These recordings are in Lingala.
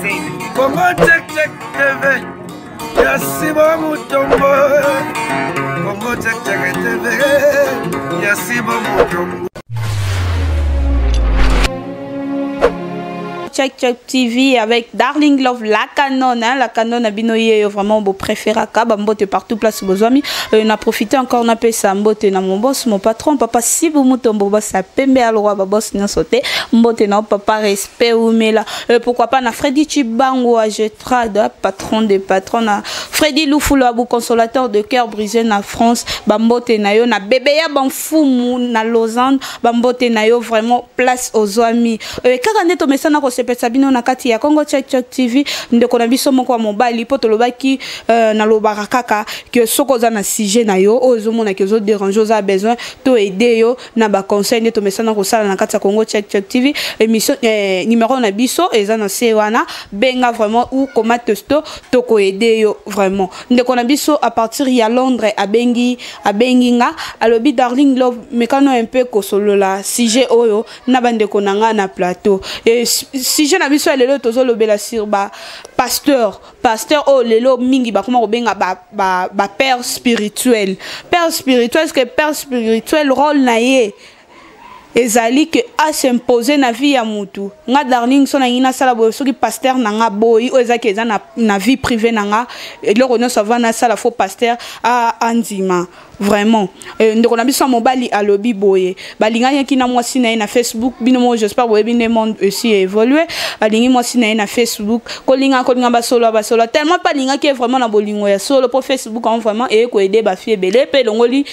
Congo Check Check TV ya Sibo Mutombo Congo Check Check TV ya Sibo Mutombo. Check Check TV avec Darling Love, la canon, hein, la canon abino yeyo vraiment beau préféraka, ba mbote partout place bozwami. On a profité encore na pesa mbote na mon boss, mon patron, papa Sibu Mutombo boss a pembe alwa ba boss nyonso te. Mbote na papa respect umela. Pourquoi pas na Freddy Chibango à Jetrade, patron des patrons na Freddy Loufoulou abu consolateur de cœur brisé na France, ba mbote na yo na bébé ya banfumu na Lausanne, ba mbote na yo vraiment place aux amis. Kaka nde tomesana kosepesa bino na kati ya Congo Check Check TV, ndeko na biso moko ya mobali po tolobaki nalobaka kaka ke soki oza na sujet na yo oyo ozomona ke ozoderange, oza besoin to aider yo na ba conseil nde tomesana kosala na kati ya Congo Check Check TV. Émission numéro na biso eza na se wana, benga vraiment ou koma testo toko aider yo vraiment. Ndeko na biso à partir ya Londres abengi, abengi nga alobi Darling Love mekano un peu kosolola sujet oyo na bandeko na nga na plateau. Et sujet na biso ya lelo tozolobela sur ba pasteur, pasteur oyo lelo mingi bakoma kobenga ba père spirituel. Père spirituel, est-ce que père spirituel rôle na ye ezali ke a s'imposer na vie ya mutu? Nga Darling so na ngina sala boye soki pasteur na nga boyi oyo ezaki eza na vie privée na nga, eloko nyonso avant na sala faux pasteur a andima. Vraiment. Ndeko na biso mobali alobi boye. Balingaki na mwasi na ye na Facebook, bino mo j'espère boyebi nde monde aussi évolué. Balingi mwasi na ye na Facebook, kolinga kolinga basolo basolo tellement pas lingaki vraiment na bolingo ya solo po Facebook en vraiment et ko aider ba fille ebele pe longoli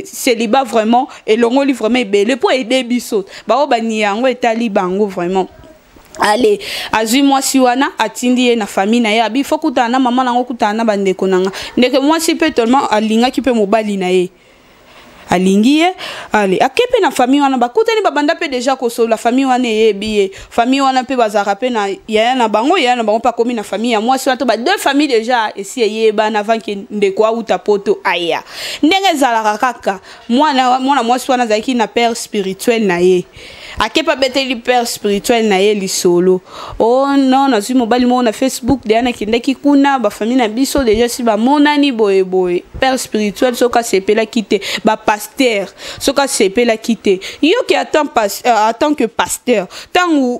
célibat vraiment et longoli vraiment ebele po aider biso. Ba o bani yango etali bango vraiment. Allez, azwi mwasi wana atindi ye na famille na ye, abi faut kutana na mama nango, kutana na bandeko nanga. Ndeke mwasi pe tellement alingaki pe mobali na ye. Alingi ye, allez, akepe na famille wana bakutani babanda pe déjà kosolola famille wana eyebi ye. Famille wana pe bazalaka pe na yaya na bango, yaya na bango pe akomi na famille ya mwasi wana, to ba deux familles déjà esi eyebana avant ke ndeko auta poto aya. Ndenge ezalaka kaka mwana mwasi wana azalaki na père spirituel na ye. Akepa beteli père spirituel na ye lisolo. Oh non, nazwi mobali moko na Facebook, deya nakendaki kuna, ba famille na biso déjà si bamonani boye boye. Père spirituel soki asepelaki te, ba pasteur soki asepelaki te. Yo ki en tant que pasteur, tangu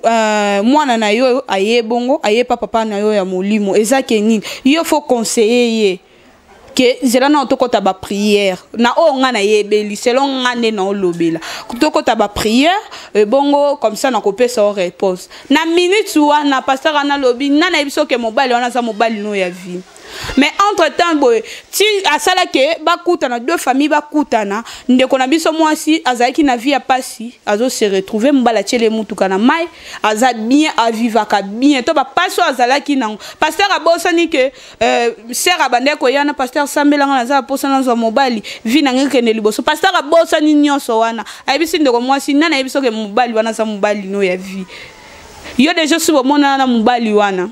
mwana na yo aye bongo, aye pa papa na yo ya molimo, eza ke nini? Yo faut conseiller ye. Ke nzela na tokota ba prière na oyo nga na yebeli selon nga nde na olobela tokota ba prière ebongo comme ça na kopesa o réponse na minute wana pasteur ana lobi nga na yebi soki mobali wana aza mobali no ya vie. Mais entre temps boye ti asala ke bakutana deux familles bakutana ndeko na biso mwasi azalaki na vie ya pasi azo se retrouver mobali atiele mutuka na mai aza bien avivaka bien to ba pasi oyo azalaki nango pasteur abosani ke sœur abandaki koya na pasteur sambelanga naza posa nazwa mobali vie na ngai kende liboso pasteur abosani nyonso wana ayebisi ndeko mwasi nani ayebi soki mobali wana aza mobali no ya vie yo déjà si bomonana na mobali wana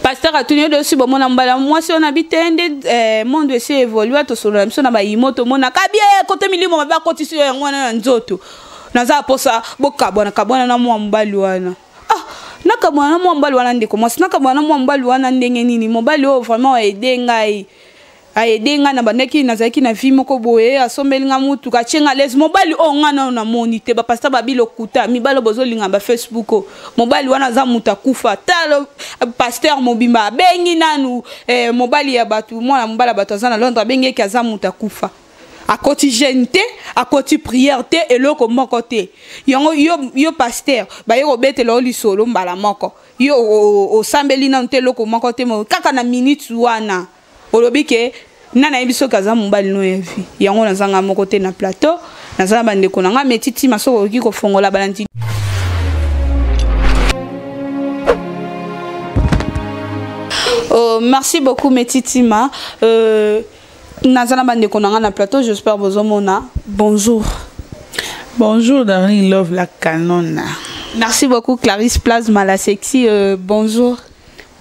pasteur atuni yo déjà si bomona mobali wana, mwasi wana abi te nde monde esi évolue tosolola biso na bayimo tomonaka bie kote milimo mabe akotisi yo yango wana na nzoto naza posa bokabwana kabwana na mwa mobali wana. Ah, nakabwana na mwa mobali wana ndeko mwasi, nakabwana na mwa mobali wana ndenge nini? Mobali oyo vraiment aide ngai. Aide ngai na bandaki, nazalaki na vie moko boye, asombeli nga mutuka, atie nga l'aise. Mobali oyo nga nano namoni te, ba pasteur babi lokuta, mibali oyo bozolinga ba Facebook oyo. Mobali wana aza mutu akufa. Talo pasteur mobimba abengi nanu mobali ya bato, mwana mobali ya bato aza na Londres, abengi eke aza mutu akufa. Akoti jeûne te, akoti prière te, eloko moko te. Yango yo pasteur, baye kobetela yo lisolo mbala moko. Yo osambeli nanu te eloko moko te, mo, kaka na minute wana. Olobi ke nana yebi soki aza mobali no ya vie. Yango nazanga moko te na plateau, naza na bandeko na nga, mais titi masoko okoki kofongola balandi. Oh, merci beaucoup Metitima. Naza na bandeko na nga na plateau, j'espère bozomona. Bonjour. Bonjour Darling Love la canona. Merci beaucoup Clarisse Plasma la sexy. Bonjour.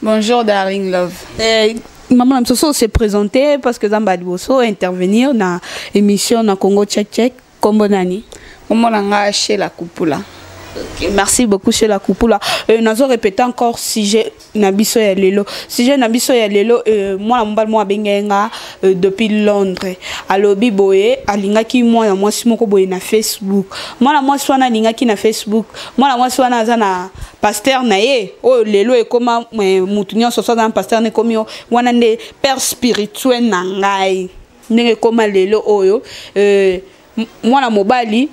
Bonjour Darling Love. Maman Msoso s'est présentée parce que Zamba Liboso intervenir na émission na Congo Check Check. Kombo nani? Kombo na nga Sheila Kupula. Okay, merci beaucoup chez la Kupula. Nazo répéter encore sujet na biso ya lelo. Sujet na biso ya lelo moi mobali mo abengenga depuis Londres. Alobi boye alingaki mwana mwasi moko boye na Facebook. Mwana mwasi wana alingaki na Facebook. Mwana mwasi wana aza na pasteur na ye. Oyo lelo ekoma mutu nyonso so aza na pasteur ne komi wana nde père spirituel na ngai. Ndenge ekoma lelo oyo mwana mobali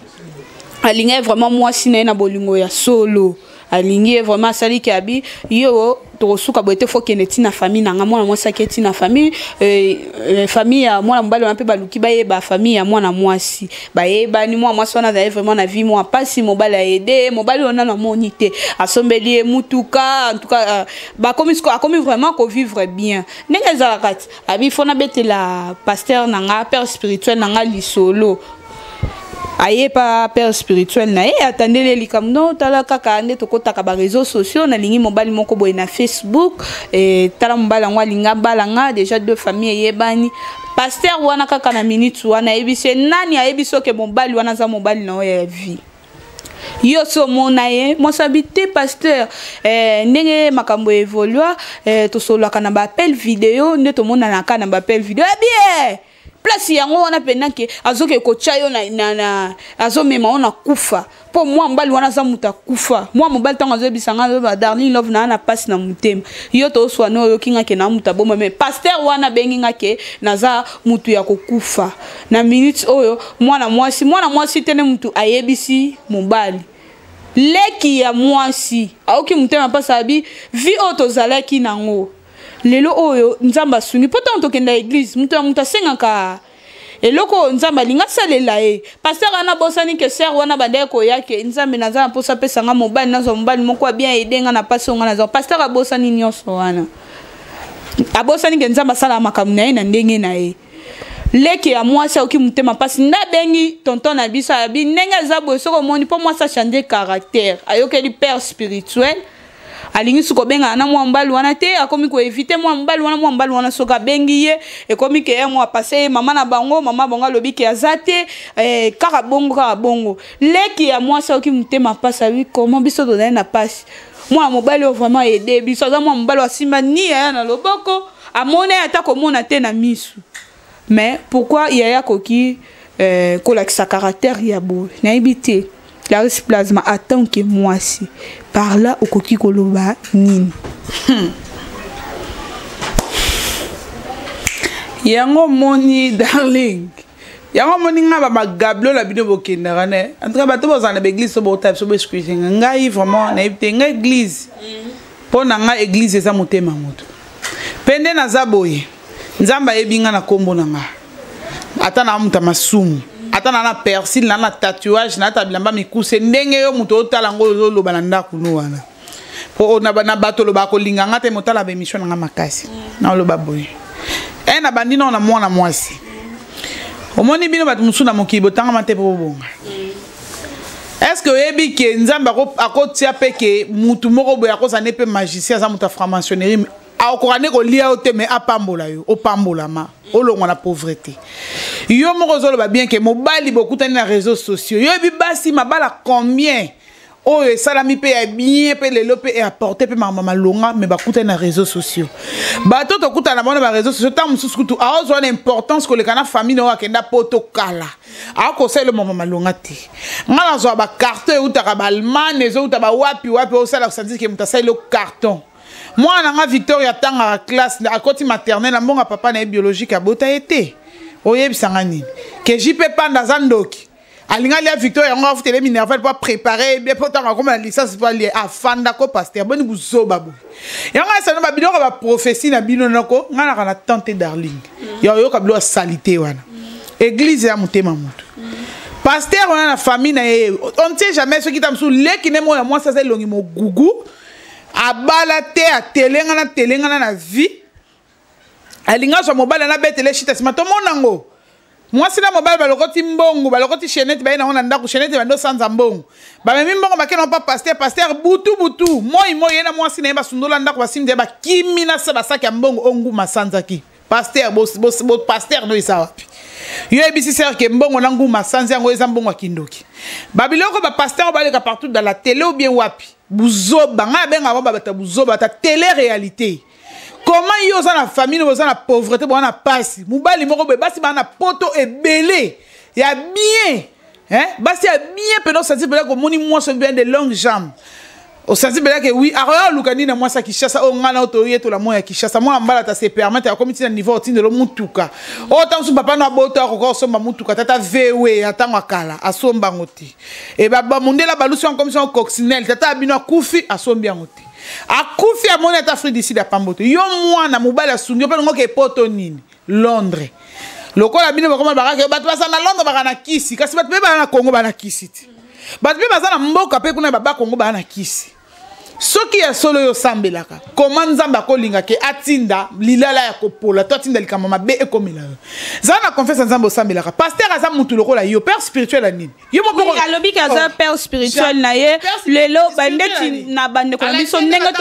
alingi vraiment mwasi na ye na bolingo ya solo. Alingi vraiment asaliki abi yo tokosuka boye te, fo kende ntina famille na nga. Mwana mwasi ake ntina famille, famille ya mwana mobali wana mpe baluki bayeba famille ya mwana mwasi, bayebani. Mwana mwasi wana azali vraiment na vie mwa pasi, mobali aede mobali wana namoni te, asombeli ye mutuka. En tout cas bakomi siko, akomi vraiment kovivre bien ndenge ezalaka ti. Abi fo nabetela pasteur na nga, père spirituel na nga lisolo. Aye pa père spirituel na ye, atandeli likambo. No tala kaka nde tokotaka ba réseaux sociaux, nalingi mobali moko boye na Facebook. Tala mobali yango alinga bala nga, déjà deux familles eyebani. Pasteur wana kaka na minute wana ayebisi ye nani, ayebi soki mobali wana aza mobali na oyo ya vie yo so omona ye. Mwasi abi te, pasteur, ndenge makambo évolua, tosololaka na baappel vidéo, nde tomonanaka na baappel vidéo. Abi place yango wana mpena ke azoke kotya yo na azomema yo na kufa, mpo mwa mobali wana aza moto akufa. Mwa mobali ntango azoyebisa nga, azoba Darling Love na pasi na motema, yo toswana, oyoki nga ke na moto aboma. Mais pasteur wana abengi nga ke naza motu ya kokufa. Na minute oyo mwana mwasi tene motu ayebisi mobali, leki ya mwasi aoki motema mpasi. Abi vie oyo tozalaki nango, lelo oyo Nzambe asungi, mpo ntango tokenda église, moto ya moto asengaka eloko oyo Nzambe alingi asalela ye. Pasteur wana bosani ke sœur wana bandeki koya ke Nzambe, naza na mposa apesanga mobali, nazwa mobali moko ya bien, aide nga na pasi oyo nga nazwa. Pasteur abosani nyonso wana, abosani ke Nzambe asalaka makambo na ye na ndenge na ye. Leki ya mwasi aoki motema mpasi, nde abengi tonton na biso. Ayabi ndenge eza boye, soki omoni mpo mwasi achange caractère, ayokeli père spirituel, alingi soki kobengana na mwa mobali wana te, akomi koéviter mwa mobali wana. Mwa mobali wana soki abengi ye, ekomi ke ye mwa apase ye mama na bango, mama bango alobi ke aza te. Kaka bongo, kaka bongo, leki ya mwasi aoki motema mpasi. Abi comment biso tozali na mpasi, mwana mobali oyo vraiment aide biso, aza mwana mobali oyo asimba ni yaya na loboko, amoni ye ata komona te na misu. Mais pourquoi yaya akoki kolakisa caractère ya boye? Nayebi te. Clarisse Plasma, en tant que mwasi, par là okoki koloba nini? Yango moni Darling, yango moni nga bamagablo na bino bokendaka ne. En tout cas bato bozala na baéglise so bota biso, boexcuse nga. Ngai vraiment nayebi te. Ngai église, mpo na ngai église eza motema moto. Mpe nde naza boye, Nzambe ayebi nga na nkombo na nga, ata na moto ya masumu, ata na piercing, na tatouage, na ata bilamba mikuse, ndenge yo moto otala yango, ozoloba na ndako no wana po na bato olobaka kolinga nga te, motala baémission na nga makasi. Naoloba boye e na bandi nao na mwana mwasi. Omoni bino bato mosusu na mokili botangama te mpo bobonga. Est ce que oyebi ke Nzambe akotia mpe ke mutu moko boye akozala ne mpe magicien, aza moto ya franc-maçonnerie, akoka nde kolia yo te, mais apambola yo, opambolama, olongwa na pauvreté? Yo moko ozoloba bien ke mobali bokutani na réseaux sociaux. Yo yebi basi mabala combien oyo esalami mpe ya bien, mpe lelo mpe eapporte mpe makambo malonga, mais bakutani na réseaux sociaux? Bato tokutana na bango na baréseaux sociaux, ntango mosusu kutu aozwa na importance koleka na famille na oyo akenda po tokala, akosalela mama malonga te. Nga nazwa bacarton eutaka baAllemagne, ezouta bawapi wapi, osala kosentir ke moto asaleli carton. Mwana na nga Victoria atangaka classe, akoti maternelle, na mbongo papa na ye biologique abota ye te. Oyebisanga nini ke JP Panda aza ndoki, alingi alia Victoria, yango afutele minerval mpo aprépare bien mpo ntango akoma na licence mpo alie afanda ko. Pasteur, boni buzoba boye? Yango asano babiloko baprophétie na bino noko. Ngai naka na tante Darling ya oyoka biloko ya saleté wana. Église ya motema moto. Pasteur wana na famille na ye, on ne sait jamais soki ta mosusu leki ne moko ya mwasi aza elongi mogugu, abala te, atelengana telengana na vie, alingi azwa mobali, anabetele shita nsima. Tomona yango, mwasi na mobali balokoti mbongo, balokoti chaînette, baye nango na ndako, chaînette bando sanza mbongo, bamemi mbongo, bakende mpa pasteur. Pasteur butu butu, moi moi, ye na mwasi na ye basundola ndako, basimbi ye, bakimi na se basaki ya mbongo. Onguma asanzaki pasteur, pasteur no eza wapi? Yo yebisi sœur ke mbongo na nguma sanzi yango eza mbongo ya kindoki. Ba biloko ba pasteur baleka partout dans la télé ou bien wapi? Buzoba ngai abenga bango ba buzoba ta télé réalité. Comment yo oza na famille oza na pauvreté boza na pasi mobali moko boye basi baa na poto ebele ya bien, hein? Basi ya bien pena osanti mpena komoni mwasi bien de longue jambe, osanti mpena ke oui, akoya oluka nini na mwasi ya Kinshasa oyo ngai na oyo toyetola moi ya Kinshasa. Mwana mbala ta se permettre, akomi ntina niveau otindelo mutuka oyo ntango mosusu papa no abota akoka kosomba mutuka tata vewe ya ntango akala asomba yango te. E bamundela balusi yango komisi yango coccinelle. Tata abino akufi, asombi yango te, akufi amoni ata Afrique du Sud apambo te. Yo mwana mobali asungi yo mpe longoka epoto nini Londres lokola bino bakoma bakake bato baza na Londres baka na kisi, kasi bato mpe baa na Congo baa na kisi te, bato mpe baza na mboka mpe kuna baba Congo baa na kisi. Soki ya solo oyo osambelaka, koma Nzambe akolinga ke atinda lilala ya kopola to atinda likambo mabe ekomela yo, zala na confiance ya Nzambe osambelaka. Pasteur aza mutu lokola yo, père spirituel ya nini? Yo moko alobi ke aza père spirituel na ye. Lelo bandeti na bandeko na biso, ndenge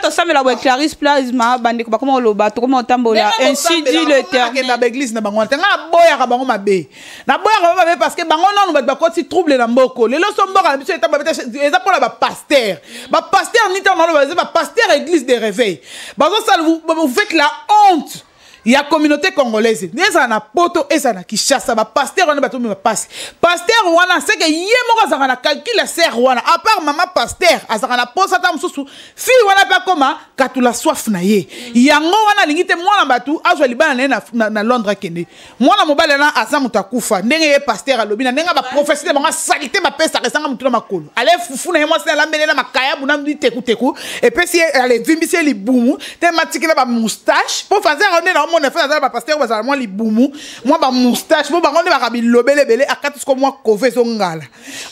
tosambela boye, Clarisse Plasma, bandeko bakoma koloba, tokoma kotambola, ainsi dit l'Éternel. Na baeglise na bango wana te, ngai naboyaka bango mabe, naboyaka bango mabe parce que bango nanu bato bakoti trouble na mboko. Lelo so mboka na biso etamba eza mpona bapasteur, bapasteur ni ntango naloba eza bapasteur église de réveil bazosala. Vous faites la honte ya communauté congolaise, ezala na poto, ezala na Kinshasa. Bapasteur wana bato bapasi. Pasteur wana seke ye moko azalaka na calcul ya sœur wana, à part mama pasteur azalaka na posa ata mosusu fille wana mpe akoma katula soif na ye. Yango wana alingi te mwana bato azwa libala na ye na Londres akende. Mwana mobali wana aza moto akufa, ndenge ye pasteur alobi na ndenge baprofesi na bango asali te, bapesaka esanga motu na makolo ale fufu na ye. Mwasi alambeli na makayabu na bitekuteku, epesi ye ale evimbisi ye libumu te, matiki na bamoustache mpo fazer yango nde naomona fe aza na bapasteur bazala mwa libumu, mwa bamoustache mpo bango nde baka bilobele ebele. Akati siko mwa kove ezongala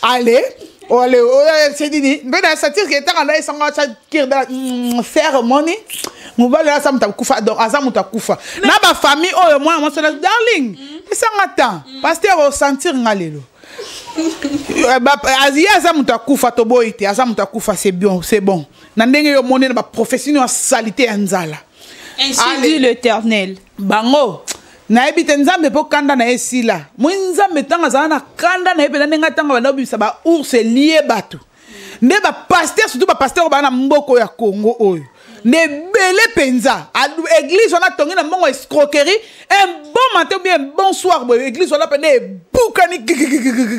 ale ole oyo c'est nini mpe na satire ke ntango na esango atya da faire moni mobali aza moto akufa. Donc aza moto akufa na bafamille oyo mwana mwasi na darling esanga temps pasteur osentir nga lelo ye aza moto akufa, toboyi te, aza moto akufa, c'est bien, c'est bon. Na ndenge yo omoni na baprophétie no asali te ya nzala. Ainsi dit l'Éternel. Bango nayebi te Nzambe mpo kanda na ye esila. Moi Nzambe ntango azala na kanda na ye mpenza, ndenge ntango banda obimisa baours elie bato nde bapasteur, surtout bapasteur oyo baa na mboka oyo ya Congo oyo nde ebele mpenza. Église wana atongi na mbongo escroquerie. Un bon matin ou bien un bon soir boye, église wana mpe nde ebukani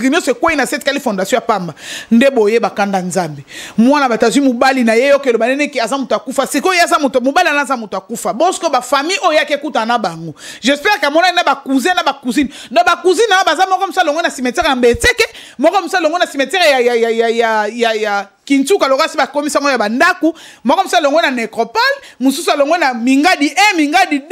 nyonso, ekwei na se, etikali fondation ya pamba. Nde boyeba kanda Nzambe. Mwana bato azwi mobali na ye, yokelo baneneki aza moto akufa. Sikoyo ye aza moto, mobali wana aza moto akufa. Bosiko bafamille oyo yaki ekutana na bango, j'espère ke amonani na bacousin na bacousine na bacousine na baza moko mosu alongo na cimetière ya Mbetseke, moko mosu alongo na cimetière ya Kintsuka lokola si bakomisa yango ya bandako, moko mosu alongo na nécropole, mosusu alongo na Mingadi 1, Mingadi 2,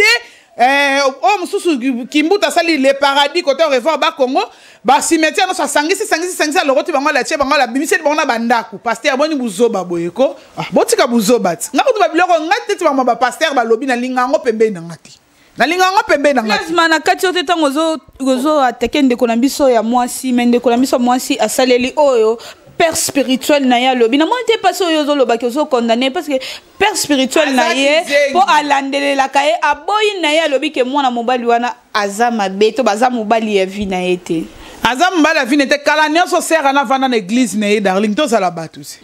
oyo mosusu Kimbuta asali le paradis côté au revoir Bakongo. Bacimetière nyonso asangisi, sangisi, sangisi, alokoti bango, alatie bango, alabimiseli bango na bandako. Pasteur boni buzoba boye ko? Ah, botika buzoba ti. Nga kutu babiloko nga teti bango bapasteur balobi, nalinga yango pembeni na nga te, nalinga yango pembeni na nga te. Plasma na kati yo te ntango ozo atake ndeko na biso ya mwasi, me ndeko na biso ya mwasi asaleli oyo père spirituel na ye alobi. Namoni te mpasi oyo ozolobaki, ozocondamner parce que père spirituel na Aza ye kizengi. mpo alandelelaka ye, aboyi na ye, alobi ke mwana mobali wana aza mabe to baza mobali ya vie na ye te. Aza mobali ya vie te. Kala nyonso sœur ana avanda na église na ye. Darling, tozala bato te.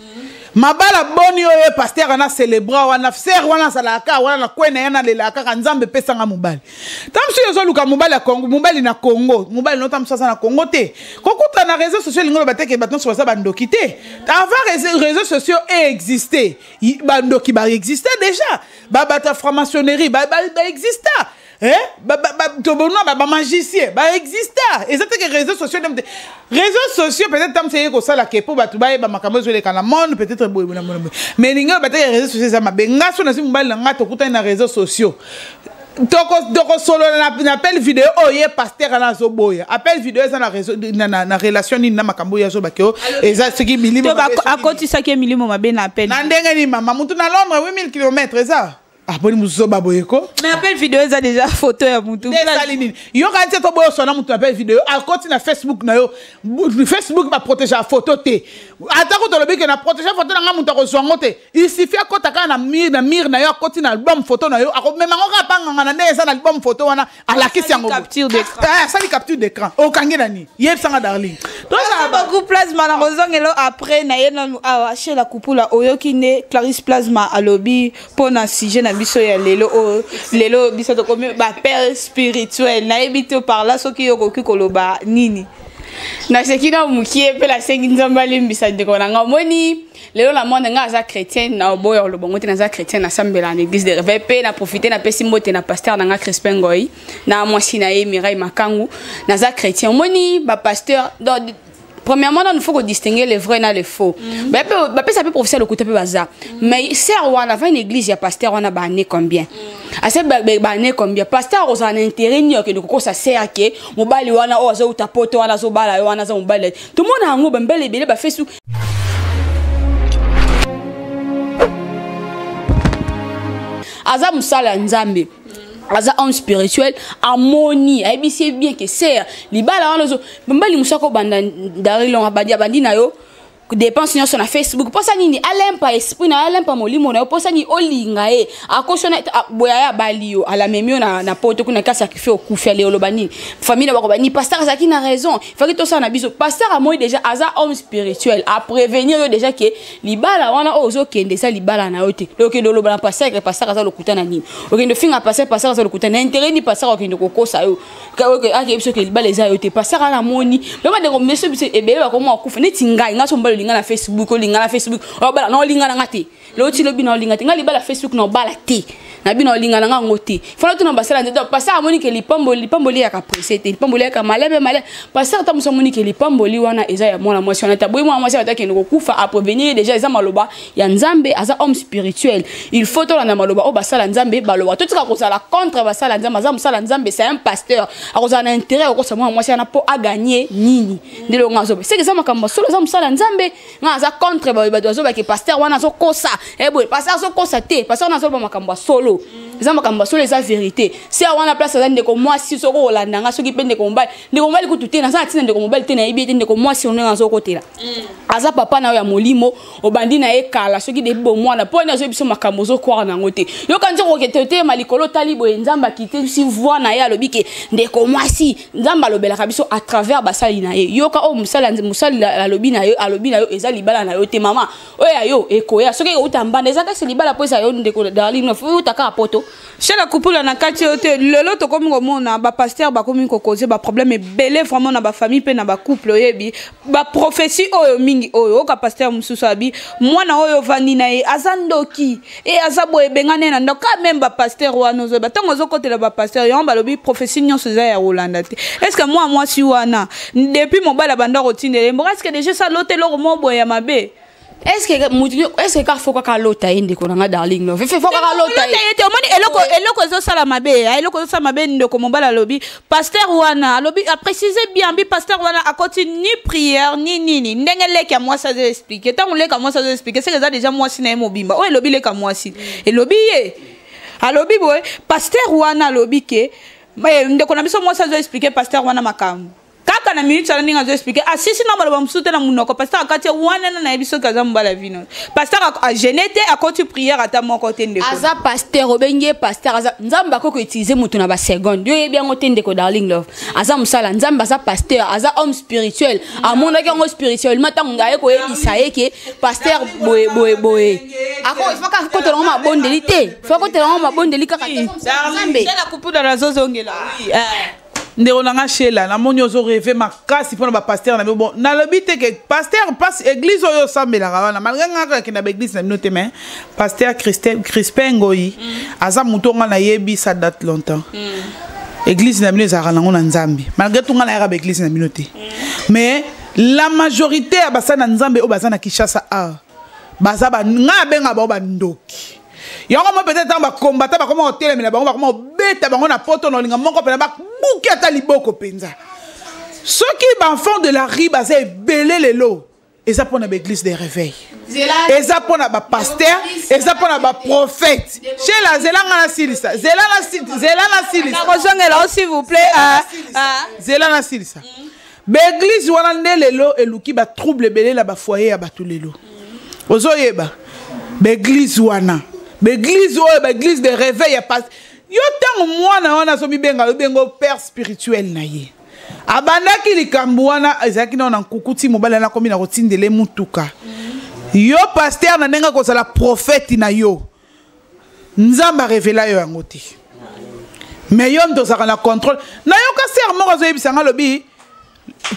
Mabala boni oyo pasteur ana célébra wana? Sœur wana azalaka kaka wana na kwe na ye, nalelaka kaka Nzambe epesanga mobali. Ta mosusu ozoluka mobali ya Congo, mobali na Congo, mobali no ta mosusu aza na Congo te. Kokuta na réseau sociaux elingi oloba te ke bato nyonso baza bandoki te. Avant réseaux sociaux eexiste, bandoki baexiste déjà, babato ya franc-maçonnerie baexista, tobona bamagicien baexista. Eza te ke réseaux sociaux nde réseaux sociaux peut-être tam seye kosala ke mpo bato bayeba makambo ezoleka na monde, peut-être boye boye na boye, mais elingi oyo bateke réseaux sociaux eza mabe. Nga so nazwi mobali na nga, tokutani na réseaux sociaux, tokosolola na appel vidéo oyo ye pasteur ana azoboya. Appel vidéo eza na réseau na relation nini na makambo oyo azobaki? Oyo eza soki milimo to mabe, soki akotisaki ye milimo mabe na appel. Na ndenge nini, mama? Mutu na Londres, 8000 km eza. Ah, boni muzoba boye ko. Mais appel vidéo eza déjà photo ya mutu. Esali nini? Yoka ntie to boyo sona mutu appel vidéo akoti na Facebook na yo. Facebook ba protéger photo te. Ata ko tolobi ke na protéger photo na nga mutu akozwa ngo te. Il suffit akota kaka na mire na mire na yo akoti na album photo na yo akomema ngo kaka panganga na ndenge eza na album photo wana alakisi yango. Capture d'écran. Eh, asali capture d'écran. Okangi na nini? Yebisanga darling. Tozala beaucoup plasma na kozongelo après na ye nanu awa chez la kupula oyoki nde Clarisse Plasma alobi mpona sujet na biso ya lelo oyo. Lelo biso tokomi ba père spirituel, nayebi te par là soki yo okoki koloba nini. Naseki na mokie mpe nasengi Nzambe alimbisa ndeko na nga. Omoni lelo na monde, nga aza chrétien na oboya koloba ngo te, naza chrétien, nasambela na église de réveil mpe na profite napesi mbote na pasteur na nga Crispin Ngoi na mwasi na ye Mireille Makangu. Naza chrétien. Omoni bapasteur, donc premièrement il faut distinguer le vrai na le faux. Bapesa mpe professeur lokuta mpe baza. Mais sœur wana va une église ya pasteur wana ba année combien, ase ba année combien, pasteur akozala na intérêt nini okende kokosa sœur ke mobali wana oyo azouta poto wana azobala yo wana aza mobali? Tomona yango bambele ebele bafesu. Aza mosala ya Nzambe, aza homme spirituel, amoni, ayebisi ye bien ke sœur, libala wana ozo mobali mosu akobanda darilon abandi abandi na yo dépense nyonso na Facebook. Mposa nini? Alempa esprit na yo, alempa molimo na yo. Mposa nini? Olinga ye, akosona boya ye, abali yo, alamemi yo na poto kuna, ka sacrifie, okufi. Ale oloba nini? Famille na bakoba nini? Pasteur azalaki na raison, faki tosala na biso. Pasteur amoi déjà aza homme spirituel, aprévenir yo déjà ke libala wana oyo ozokende eza libala na yo te. Okende oloba na pasteur ke pasteur aza lokuta na nini? Okende ofinga pasteur, pasteur aza lokuta na intérêt nini? Pasteur okende kokosa yo, akeyebi soki libala eza yo te. Pasteur wana amoni mpe bandeko miso biso ebele bakoma akufa neti ngai. Ngai so mobali olinga na Facebook, olinga na Facebook, obala na olinga na nga te. Lelo ti lobi na olinga te. Ngai libala Facebook na obala te, na bino olinga na nga yango te. Fana tuna basala nde. Donc pasteur amoni ke lipamboli, lipamboli eyaka pressé te, lipamboli eyaka malebe malebe. Pasteur ata mosu amoni ke lipamboli wana eza ya mwana mwasi wana te, boyi mwana mwasi atakende kokufa, aprévenir déjà. Eza maloba ya Nzambe, aza homme spirituel. Il faut tolanda maloba oyo basala Nzambe baloba, totika kozala contre basala Nzambe. Aza mosala Nzambe, c'est un pasteur. Akozala na intérêt akokosa mwana mwasi wana mpo aganye nini? Nde longo azoba seke eza makambo solo, aza mosala Nzambe. Nga aza contre bato azobake pasteur wana azokosa. Eboye pasteur azokosa te, pasteur wana azoloba makambo ya solo, eza makambo ya solo, eza vérité. Se wana place aza ndeko mwasi, soki olanda nga, soki mpe ndeko mobali, ndeko mobali kutu te, naza na ntina ndeko mobali te, nayebi ete ndeko mwasi ndenge azokotela aza papa na yo ya molimo, obandi na ye kala, soki debi bomwana, mpo ene azoyebi biso makambo ozokwara nango te. Yoka nzoko okete oteyema likolo, otali boye, Nzambe akite si voi na ye, alobi ke ndeko mwasi, Nzambe alobelaka biso à travers basali na ye. Yoka oyo mosali alobi na yo, alobi na yo eza libala na yo te, mama. Oyo ya yo ekoya soki ekouta mbanda, eza kasi libala mpo eza yo. Ndeko Darling, euta kaka poto. Shela Kupula, na kati oyo te, lelo tokomi komona bapasteur bakomi kokoze baproblème ebele vraiment na bafamille mpe na bacouple. Oyebi baprophétie oyo mingi oyo oyoka, pasteur mosusu abi mwana oyo ovandi na ye aza ndoki e aza boye, ebengani ye na ndako. Ka même bapasteur wana ozoyeba ntango ozokotela bapasteur yango, balobi prophétie nyonso eza ya kolanda te. Est ce que mwana mwasi wana, depuis mobali abanda kotindela ye mboka, est ce que déjà sala te eloko moko boye ya mabe? Est-ce que mutu, est-ce que kaka faut kaka lota ye? Ndeko na nga Darling Love, faut kaka lota ye? Ye te. Omoni eloko ezosala mabe, eloko ezosala mabe, ndeko mobali alobi pasteur wana alobi, aprécise bien bi pasteur wana akoti ni prière ni nini. Ndenge leki ya mwasi azo explique, ntango leki ya mwasi azo explique, seke eza déjà mwasi na ye mobimba oyo elobi. Leki ya mwasi elobi, ye alobi boye, pasteur wana alobi ke ndeko na biso mwasi azo explique pasteur wana makambo kaka na minute wana. Ndenge azo explique, asisi na maloba mosusu te na monoko, pasteur akati wana na nayebi soki aza mobali ya vino. Pasteur agene te, akoti prière ata moko te, ndeko. Aza pasteur, obengi ye pasteur, aza Nzambe. Akoki koutiliser moto na baseconde, yo oyebi yango te. Ndeko Darling Love, aza mosala Nzambe, aza pasteur, aza homme spirituel. Amonaki yango spirituellement ntango ngai aye koyebisa ye ke pasteur boye boye boye. Faut kotela yango mabondeli te, faut kotela yango mabondeli kaka te, Nzambe. Kupuda nazozongela. Ndeko na nga Shela, namoni ozorêver makasi mpona bapasteur na bino. Bon, nalobi te ke pasteur mpasi église oyo osambelaka wana, malgré nga kaka na baéglise na bino te, mais pasteur Crispin Ngoi aza moto nga nayebi, ça date longtemps. Église na bino ezalaka nango na Nzambe, malgré tout nga nayaka baéglise na bino te, mais la majorité ya basali na Nzambe oyo baza na Kinshasa awa baza ngai abenga bango bandoki. Yango mo peut-être ntango bakombata bakoma kotelemela bango, bakoma kobeta bango na poto na olinga moko mpena babuki ata liboko mpenza. Soki baenfant de la rue baza ebele lelo. Eza mpo na baeglise de réveil, eza mpo na bapaster, eza mpo na baprophète. Shela, zela nga nasilisa, zela nasilisa. Nakozongela o, s'il vous plaît. Zela nasilisa. Baeglise wana nde lelo eluki batrouble ebele na bafoyer ya bato. Lelo ozoyeba baeglise wana, baeglise oyo, baeglise de réveil ya pas yo. Ntango mwana wana azomibenga, obenga père spirituel na ye, abandaki likambo wana, ezalaki nao na nkuku ti mobali wana akomi na kotindela mutuka. Yo paster, na ndenge kozala prophète na yo, Nzambe arevela yo yango te, mais yo moto ozalaka na contrôle. Nayoka sœur moko azoyebisa nga, alobi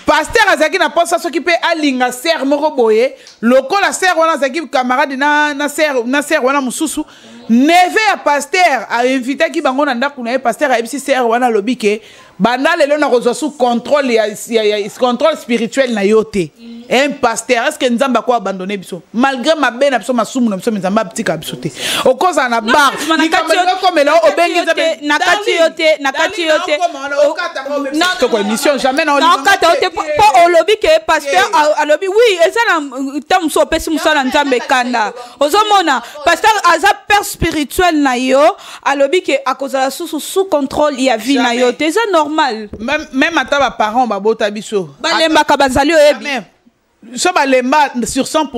paster azalaki na mposa soki mpe alinga sœur moko boye, lokola sœur wana azalaki camarade na sœur wana mosusu. Neveu ya paster ainvitaki bango na ndako na ye. Paster ayebisi sœur wana, alobi ke banda lelo nakozwa sous contrôle ya contrôle spirituel na yo te. Un pasteur, est ce que Nzambe ako abandonne biso malgré mabe na biso, masumu na biso? Mais Nzambe atika biso te. Okozala na bar, likambo ekomela, obengi Nzambe. Na kati yo te, na kati yo te. Toko émission jamais. Na okata yo te, mpo olobi ke pasteur alobi. Oui, eza na ntango mosusu opesi mosala Nzambe kanda. Ozomona pasteur aza père spirituel na yo, alobi ke akozala susu sous contrôle ya vie na yo te, eza normal. Même ata baparent babota biso, balembaka, bazali, oyebi. So balemba sur 100,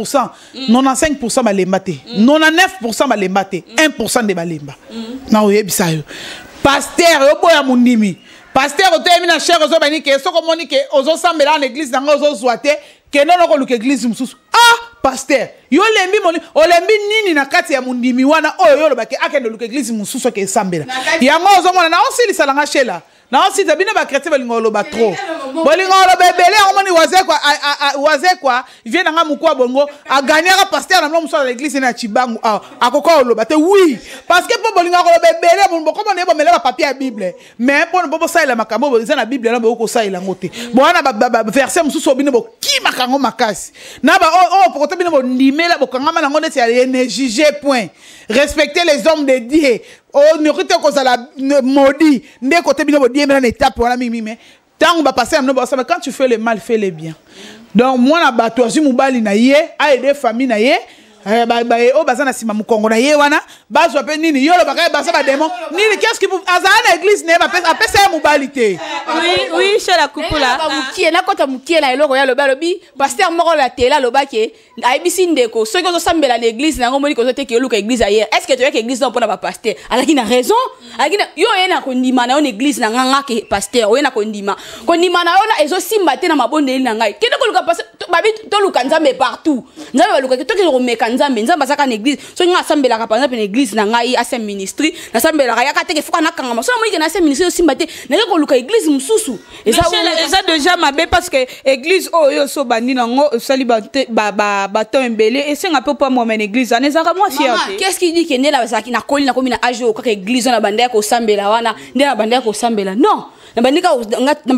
95 balemba te, 99 balemba te, 1 nde balemba. Na oyebisa yo, paster oboya mondimi, paster otoyemi na chaire, ozobani ke soki omoni ke ozosambela na église nango, ozozwa te, kende na koluka église mosusu. Ah, paster, yo olembi moni, olembi nini na kati ya mondimi wana oyo yo olobaki akende oluka église mosusu, ake esambela yango? Ozomona, na osilisa nanga shela, naosita bino bachrétien bolinga oloba trop, bolinga oloba ebele. Yango moni Wazekwa, Wazekwa vie na nga mokwa bongo, agagnaka paster na bino mosusu na église na ya Cibangu awa, akoka oloba te. Oui, parce que mpo bolingaka koloba ebele, bokomona ye bomela bapapier ya Bible, mais mpona mpo bosalela makambo oyo eza na Bible na bokoki kosalela yango te. Bowana baverset mosusu oyo bino bokimaka yango makasi na oyo pokote bino bondimela, bokangama nango neti ya ne juge point, respecter les hommes de Dieu, onoki te kozala maudit. Nde kote bino bodiembela na étape wana mingi, mais ntango bapase ya bino basala, quand tu fais le mal, fais le bien. Donc mwana bato azwi mobali na ye, aide famille na ye, oyo baza na nsima mokongo na ye wana bazwa mpe nini. Yo olobaka ye baza badémon nini? Qu'est-ce qui azala na église na ye, apesa ye mobali te? Oui, Shela Kupula. Mokie nakota mokie na eloko ye alobi. Alobi paster moko na tele alobaki, ayebisi ndeko soki ozosambela na église nango, omoni kozoteka, oluka église ailleurs. Est ce que toyaki église nango mpona bapaster? Azalaki na raison, azalaki na yo. Oye na kondima na yo na église na nga, nga ke paster, oye na kondima, kondima na yo na ezosimba te na mabondeli na ngai, kende koluka pasteur. Babi toluka Nzambe partout, Nzambe balukaki, tokende komeka Nzambe. Nzambe azaka na église. Soki nga asambelaka par exemple na église na ngai, ase ministry, nasambelaka yaka teke foka nakangama. So namoni ke na ase ministry osimba te, nake koluka église mosusu. Eza eza déjà mabe, parce que église oyo so bandi nango, osali bato ebele, esenga mpe mpo mwama na église wana ezalaka mwa fierté. Qu'est-ce qui dit ke nde nazalaki, nakoli, nakomi na age oyo, kaka église wana banda ya kosambela wana nde na banda ya kosambela? Non, na bandika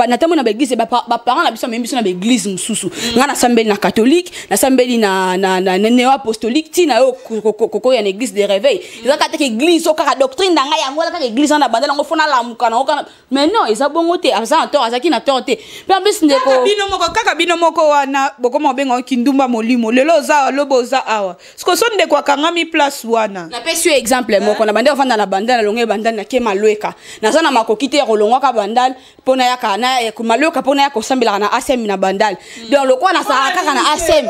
natambo na baeglise, baparent na biso amemi biso na baeglise mosusu. Nga nasambeli na catholique, nasambeli na néo apostolique, ntina yo kokoya na église de réveil. Eza kaka teke église oyo kaka doctrine na ngai yango wana, kaka église wana banda yango, fo nalamuka nango kaka. Mais non, eza bongo te. Aza na tort, azalaki na tort te. Mpe en plus, ndeko, bino moko, kaka bino moko wana bokoma obenga kindumba molimo. Lelo oza awa, lobo oza awa. Siko so ndeko akangami place wana. Napesi yo exemple moko. Na bande ovanda na Bandal, nalongo ye Bandal, nake Malweka. Naza na makoki te ya kolongwaka Bandal mpo nayaka na Malweka, mpo naya kosambelaka na ASM na Bandal. Donc lokola nazalaka kaka na ASM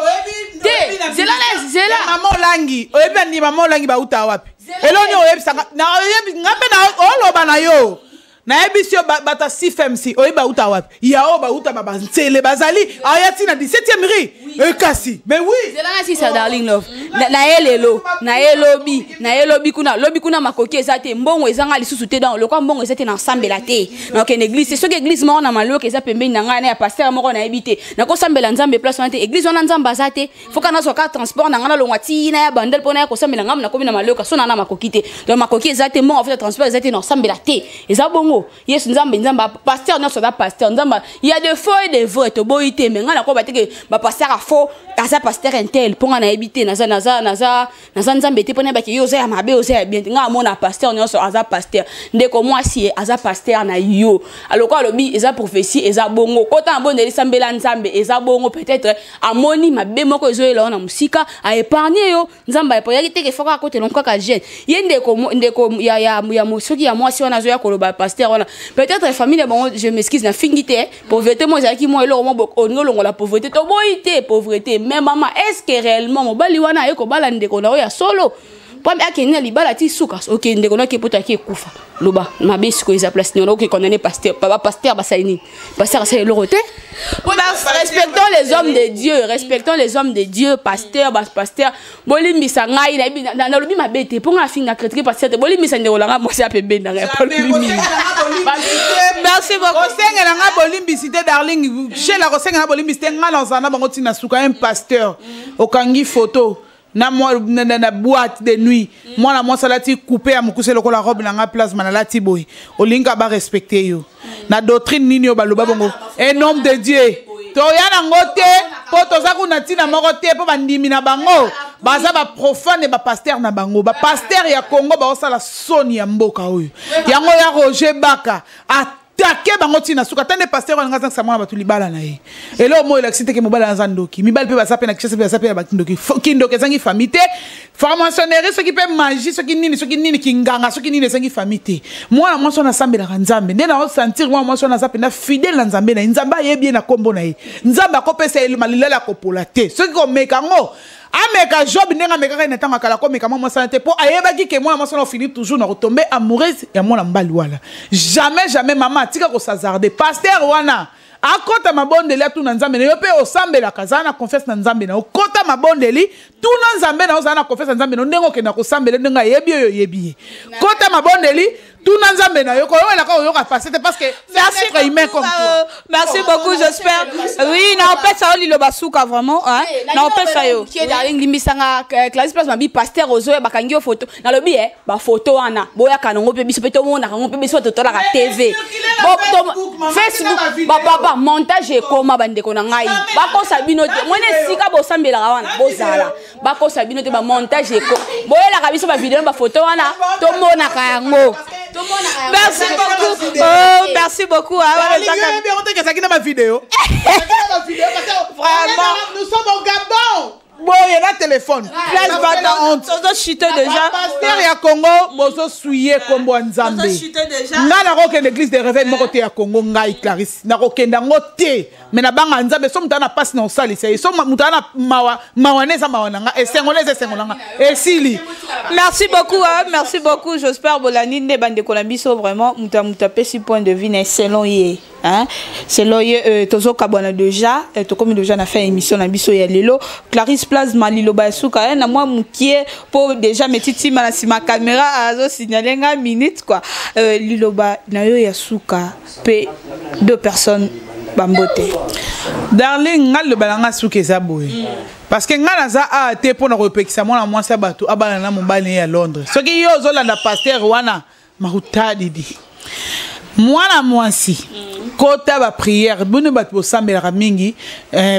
te, zela na zela. Mama Olangi, oyebi andi mama Olangi bauta wapi? Eloni oyebisanga nga mpe oloba na yo, nayebisi yo, bato ya CFMC, oyebi bauta wapi? Ya oyo bauta banzele bazali aya ntina 17e rue ekasi, mais oui. Zela na sisa, Darling Love. Na ye lelo, na ye lobi, na ye lobi kuna, lobi kuna, makoki eza te, mbongo ezanga lisusu te. Donc lokwa mbongo eza te, na nsambela te, nakokende église te. Soki église moko na Maloka eza pembeni na ngai, na ya paster moko nayebi te, nakosambela Nzambe place wana te. Église wana Nzambe aza te. Foka nazwa kaka transport na ngai, nalongwa ntina ya Bandel mpo naya kosambela. Ngai nakomi na Maloka, so na na makoki te. Donc makoki eza te, mbongo afuta transport eza te, na osambela te. Eza bongo. bongo. Yesu Nzambe, Nzambe pasteur nyonso aza pasteur. Nzambe, il y a des faux et des vrais, toboyi te. Mais ngai nakoba te ke bapasteur ya faux aza pasteur intel, mpo ngai nayebi te, naza naza naza naza Nzambe te mpo nayebaki yo oza ya mabe, oza ya bien te. Ngai amona pasteur nyonso aza pasteur. Ndeko mwasi ye aza pasteur na yo. Aloko alobi eza prophétie, eza bongo. Kota na bondeli, sambela Nzambe, eza bongo. Peut-être amoni mabe moko ezoyela yo na mosika, aépargne yo. Nzambe aépargne te ke faka akotela kaka jeune ye. Ndeko, ndeko ya soki ya mwasi wana azoya koloba pasteur wana, peut-être famille na bango, je m'excuse, na fingi te, pauvreté mo ezalaki mwa eloko mo olingi olongola pauvreté. Toboyi te pauvreté, mais mama, est ce que réellement mobali wana aye kobala ndeko na oyo ya solo po akende na libala ti suka? Oke, ndeko na poto aki ekufa, loba mabe sikoyo eza place nini? Oke condamné pasteur. Pasteur basali nini? Pasteur asali eloko te. Respectons les hommes de Dieu, respectons les hommes de Dieu. Pasteur, pasteur, bolimbisa ngai, nalobi mabe te mpo ngai afinga critique pasteur te. Bolimbisa ndeko na ngai mwasi ya pembeni na ngai. Merci beaucoup. Kosengela nga bolimbisi te, darling Shela, kosengela bolimbisi te. Ngai nazala na bango ntina suka. Un pasteur okangi photo na, na, na, na boîte de nuit, mwana mwasi alati coupe ya mokuse lokola robe na nga plasma nalati boye, olingi barespecte yo na doctrine nini oyo baloba bongo? Un homme de Dieu, toya nango te mpo toza kuna ntina moko te, mpo bandimi na bango baza baprofane. Bapasteur na bango, bapasteur ya Congo baosala soni ya mboka oyo. Yango ya Roger Baka atake bango ntina suka. Ata nde pasteur wana, nga azangisa mwana bato libala na ye. Eloko moko elakisi te ke mobali aza ndoki. Mibali mpe baza mpe na Kinshasa, mpe baza mpe na bandoki. Kindoki ezangi famille te. Franc-maçonnerie soki mpe magie soki nini, soki nini, kinganga soki nini, ezangi famille te. Mwana mwasi wana asambelaka Nzambe nde naosentir. Mwana mwasi wana aza mpenza fidèle na Nzambe na ye. Nzambe ayebi ye na nkombo na ye. Nzambe akopesa ye malilala akopola te. Soki komeka yango, ameka Job ndenge amekaka ye na ntango akala. Komeka mwa mwasi wana te, mpo ayebaki ke mwana mwasi wana ofini toujours na kotombe amoureuse ya mwana mobali wana. Jamais, jamais. Mama atika kosazarde. Pasteur wana akɔta mabondeli, atuna Nzambe na yo. Mpe osambelaka, zala na confiance na Nzambe na yo. Kɔta mabondeli, tuna Nzambe na yo, zala na confiance na Nzambe na yo. Ndenge okenda kosambela, ndenge ayebi oyo oyebi ye, kɔta mabondeli, tuna Nzambe na yo. Koyowelaka oyoka pase te, parce que c'est un être humain comme toi. Merci beaucoup, j'espère. Oui, naopesa yo liloba suka vraiment, hein. Naopesa yo. Darling, limbisanga. Clarisse Place mabi pasteur ozoya bakangi yo photo. Nalobi e bafoto wana boyaka nango mpe biso mpe tomonaka yango, mpe biso totalaka TV, Facebook. Bapapa, montage ekoma. Bandeko na ngai, bakosa bino te. Mwene esika bosambelaka wana, bozala, bakosa bino te. Bamontage eko, boyelaka biso bavideo, bafoto wana tomonaka yango. Merci beaucoup. Oh, merci beaucoup. Ezalaki na bavideo. Vraiment. Nous sommes au Gabon boye na téléphone. Place bata, tozochute déjà. Pasteur ya Congo, bozosuye kombo ya Nzambe. Ngai nakokende église de réveil moko te ya Congo. Ngai Clarisse nakokende yango te, me nabanga Nzambe. So moto aza na mpasi na osalisa ye, so moto aza na mawa, mawa ne eza mawa na nga, esengo ne eza esengo na nga, esili. Merci beaucoup, hein, merci beaucoup. J'espère bolandi nde bandeko na biso. Vraiment, moto ya moto apesi point de vue na selon ye, hein? Selon ye. Tozokabwana déjà, tokomi déjà na fin émission na biso ya lelo. Clarisse Plasma, liloba ya suka, na mwa mokie, mpo déjà metitima na nsima caméra azosignale nga minute quoi. Liloba na yo ya suka, mpe deux personnes bambote. Darling, nga liloba na nga suka eza boye, parce que nga naza awa te mpo na kopekisa mwana mwasi ya bato abala na mobali ya Londres. Soki yo ozolanda pasteur wana makutadidi, mwana mwasi, kota baprière. Bino bato bosambelaka mingi,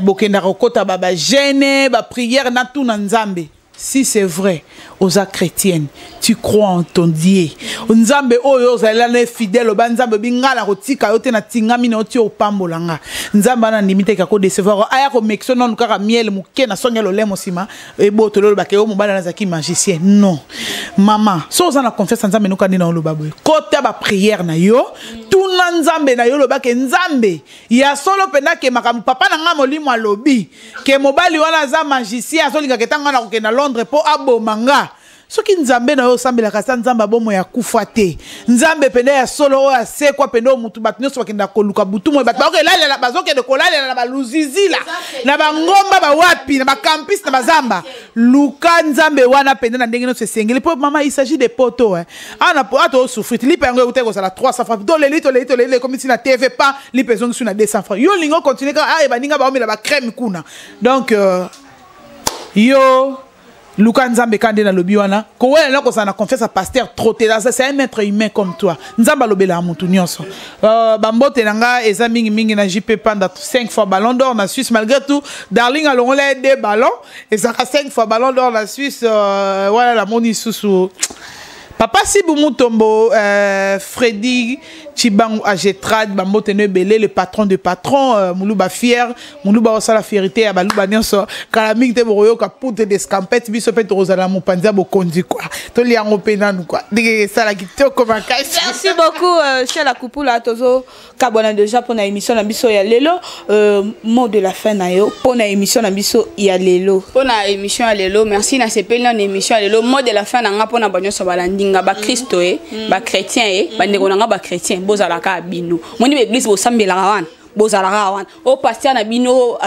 bokendaka kokota bajeûne, baprière na tuna Nzambe. Si c'est vrai oza chrétienne, tu crois en ton Dieu, Nzambe oyo ozalela na fidèle, oba Nzambe obi nga na kotika yo te, na tingami na oti opambola nga. Nzambe ana ndimi te kako décevoir. Aya komekisa nanu kaka miel moke na songe lolemo, nsima ebotolo olobaka yo mobali azalaki magicien. Non, mama, so oza na confiance na Nzambe, noka nde na oloba boye: kota baprière na yo, tuna Nzambe na yo, olobake Nzambe ya solo mpenza ke makambo papa na nga molimo alobi ke mobali wana aza magicien, azolingaka etango nga na kokende na Londres mpo aboma nga. Soki Nzambe na yo osambelaka sa Nzambe abomo ya kufa te, Nzambe pende ya solo oyo asekwa pende, oyo mutu bato nyonso bakendaka koluka butu moye, bato bakolalela, bazokende kolalela na baluzizila, na bangomba, bawapi, na bacampus, na bazamba, luka Nzambe wana pende na ndenge nyonso esengeli. Mpo mama, il s'agit de poto, eh. Ana ato osouffrir, lipa yango eutaki kozala 300 francs, toleli, toleli, toleli, ekomi ntina TV pa lipa ezongisi na 200 francs. Yo olingi ocontinue kaka ayeba ndinga baomela bacrème kuna. Donc yo Luka Nzambe ka nde nalobi wana. Kowela na kozala na confiance ya pasteur trop te. C'est un être humain comme toi. Nzambe alobelaka motu nyonso. Bambote na nga eza mingi mingi na JP Panda 5 fois ballon d'or na Suisse malgré tout. Darling alongola ye 2 ballons. Ezalaka 5 fois ballon d'or na Suisse. Wana namoni susu. Papa Sibu Mutombo, Freddy Chibangu Agetrad, Bambote Nebele, le patron de patron, Moulouba fier, Moulouba osala fierté ya Baluba nyonso, kala mingi te bokoyoka poudre d'escampette, biso pe tokozala mopanzi ya bokonzi quoi. Tolia yango pe nanu quoi. Ndenge esala kitoko makasi. Merci beaucoup, Sheila Kupula, tozo kabwana déjà pour na émission na biso ya lelo. Mot de la fin na yo pour na émission na biso ya lelo. Pour na émission ya lelo, merci na sepeli na émission ya lelo. Mot de la fin na nga pour na banyo so balandinga ba Christo e, ba chrétien e, ba ndeko na nga ba chrétien, bozalaka bino. Moni ba église bosambelaka wana, bozalaka wana. O pasteur na bino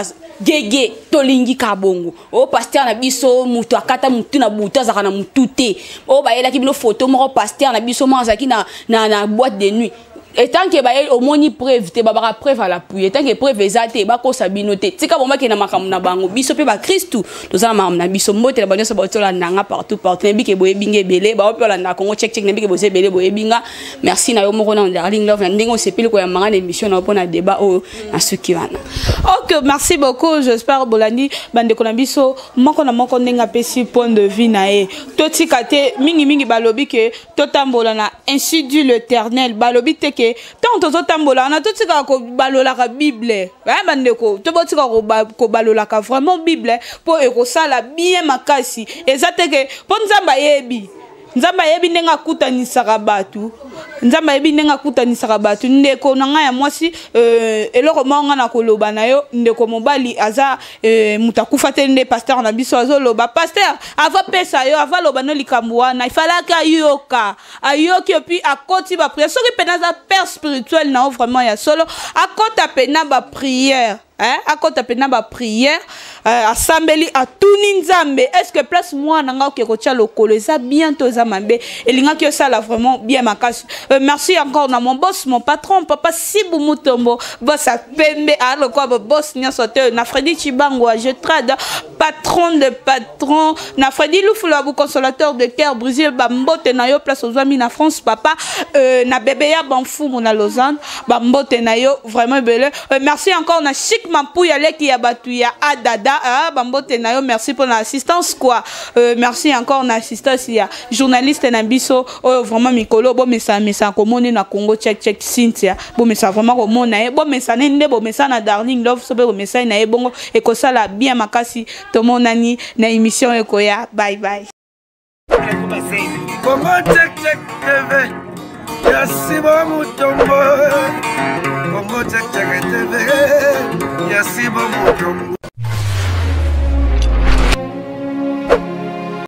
gege tolingi ka bongo. O pasteur na biso mutu akata mutu na butu azaka na mutu te. O bayelaki bino photo moko pasteur na biso mo azaki na boîte de nuit. Et tant que baye omoni preuve te babaka preuve à l'appui. Et tant que preuve eza te bakosa bino te. Tika bomba ke na makambo na bango. Biso pe ba Christu toza na makambo na biso. Mbote na banyo so baotola nanga partout partout. Nayebi ke boye binge ebele, ba opi olanda Congo check check, nayebi ke boze ebele boye binga. Merci na yo moko na Darling Love na ndenge osepeli ko ya manga na émission na pona débat oyo na suki wana. OK, merci beaucoup. J'espère bolandi bande kona biso moko na moko ndenge apesi point de vue na ye. Totika te mingi mingi balobi ke totambola na ainsi dit l'Éternel. Balobi te ke tant tozotambola na totika ko balolaka Bible. Ba bandeko, to botika ko ko balolaka vraiment Bible po ekosala bien makasi. Eza te ke po Nzambe ayebi. Nzambe ayebi ndenge akutanisaka bato. Nzambe ayebi ndenge akutanisaka bato. Ndeko na ngai ya mwasi, eloko moko ngai na koloba na yo, ndeko mobali aza moto akufa te nde pasteur na biso azoloba. Pasteur, ava pesa yo, ava loba no likambo wana. Il fallait que ayoka. Ayoki et puis akoti ba prière. Soki pena aza père spirituel na yo vraiment ya solo, akota pena ba prière. Hein? Akota pena ba prière, asambeli atuni Nzambe. Est-ce que place moi nanga oke kotia lokolo eza bien to eza mabe? Elingaki osala vraiment bien makasi. Merci encore na mon boss, mon patron, papa Sibu Mutombo, boss a pembe a lokwa ba boss nyonso te. Na Freddy Chibango, je trade patron de patron. Na Freddy Lufula, bu consolateur de cœur brisé ba mbote na yo place ozwami na France papa. Na bébé ya Banfumu na Lausanne, ba mbote na yo vraiment ebele. Merci encore na Chic Mampuya leki ya batu ya Adada, ah, ba mbote na yo, merci pour l'assistance quoi. Merci encore na assistance ya journaliste na biso oyo vraiment mikolo bo mesa mesa komoni na Congo check check Cynthia, bo mesa vraiment komona ye, bo mesa nde bo mesa na Darling Love sobe bo mesa na ye bongo ekosala bien makasi tomonani na émission ekoya. Bye bye. Congo check check TV ya Simon Mutombo. Congo check check TV ya Simon Mutombo.